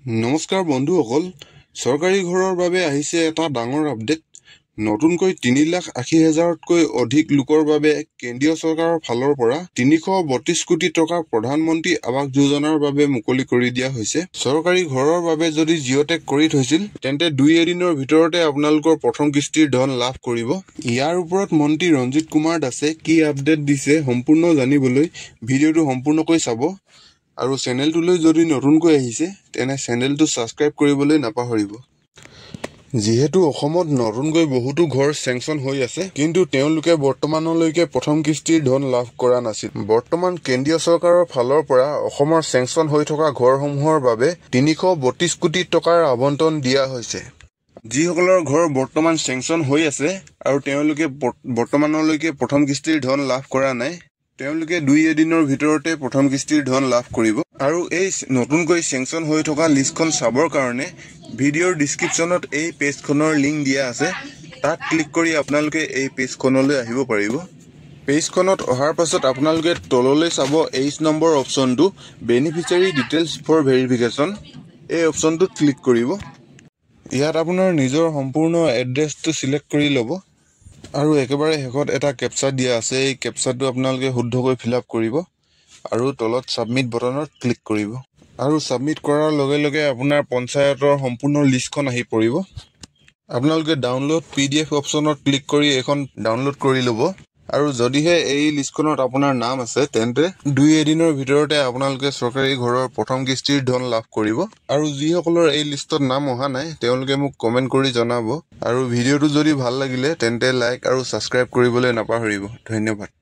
নমস্কাৰ বন্ধুসকল, চৰকাৰী ঘৰৰ বাবে আহিছে এটা ডাঙৰ আপডেট। নতুনকৈ 3,80,000তকৈ অধিক লোকৰ বাবে কেন্দ্ৰীয় চৰকাৰৰ ফালৰ পৰা 332 কোটি টকা প্ৰধানমন্ত্ৰী আৱাস যোজনাৰ বাবে মুকলি কৰি দিয়া হৈছে। চৰকাৰী ঘৰৰ বাবে যদি জিঅ' টেগ কৰি থৈছিল, তেন্তে দুই এদিনৰ ভিতৰতে আপোনালোকৰ প্ৰথম কিস্তিৰ ধন লাভ কৰিব। ইয়াৰ ওপৰত মন্ত্ৰী ৰঞ্জিত কুমাৰ দাসে কি আপডেট দিছে, সম্পূৰ্ণ জানিবলৈ ভিডিঅ'টো সম্পূৰ্ণকৈ চাব আৰু চেনেলটোলৈ যদি নতুনকৈ আহিছে, তেনে চেনেলটো ছাবস্ক্ৰাইব কৰিবলৈ নাপাহৰিব। যিহেতু অসমত নতুনকৈ বহুতো ঘৰ চেংচন হৈ আছে, কিন্তু তেওঁলোকে বৰ্তমানলৈকে প্ৰথম কিস্তিৰ ধন লাভ কৰা নাছিল। বৰ্তমান কেন্দ্ৰীয় চৰকাৰৰ ফালৰ পৰা অসমৰ চেংচন হৈ থকা ঘৰসমূহৰ বাবে 332 কোটি টকাৰ আবণ্টন দিয়া হৈছে। যিসকলৰ ঘৰ বৰ্তমান চেংচন হৈ আছে আৰু তেওঁলোকে বৰ্তমানলৈকে প্ৰথম কিস্তিৰ ধন লাভ কৰা নাই, তেওঁলোকে দুই এদিনৰ ভিতৰতে প্ৰথম কিস্তিৰ ধন লাভ কৰিব। আৰু এই নতুনকৈ চেংচন হৈ থকা লিষ্টখন চাবৰ কাৰণে ভিডিঅ'ৰ ডিছক্ৰিপশ্যনত এই পেজখনৰ লিংক দিয়া আছে। তাত ক্লিক কৰি আপোনালোকে এই পেজখনলৈ আহিব পাৰিব। পেজখনত অহাৰ পাছত আপোনালোকে তললৈ চাব, এইচ নম্বৰ অপশ্যনটো, বেনিফিচিয়াৰী ডিটেইলছ ফৰ ভেৰিফিকেশ্যন, এই অপশ্যনটোত ক্লিক কৰিব। ইয়াত আপোনাৰ নিজৰ সম্পূৰ্ণ এড্ৰেছটো চিলেক্ট কৰি ল'ব আৰু একেবাৰে শেষত এটা কেপচা দিয়া আছে। এই কেপচাটো আপোনালোকে শুদ্ধকৈ ফিল আপ কৰিব আৰু তলত ছাবমিট বটনত ক্লিক কৰিব। আৰু ছাবমিট কৰাৰ লগে লগে আপোনাৰ পঞ্চায়তৰ সম্পূৰ্ণ লিষ্টখন আহি পৰিব। আপোনালোকে ডাউনলোড পিডিএফ অপশ্যনত ক্লিক কৰি এইখন ডাউনলোড কৰি ল'ব। আৰু যদিহে এই লিষ্টখনত আপোনাৰ নাম আছে, তেন্তে দুই এদিনৰ ভিতৰতে আপোনালোকে চৰকাৰী ঘৰৰ প্ৰথম কিস্তিৰ ধন লাভ কৰিব। আৰু যিসকলৰ এই লিষ্টত নাম অহা নাই, তেওঁলোকে মোক কমেণ্ট কৰি জনাব। আৰু ভিডিঅ'টো যদি ভাল লাগিলে, তেন্তে লাইক আৰু ছাবস্ক্ৰাইব কৰিবলৈ নাপাহৰিব। ধন্যবাদ।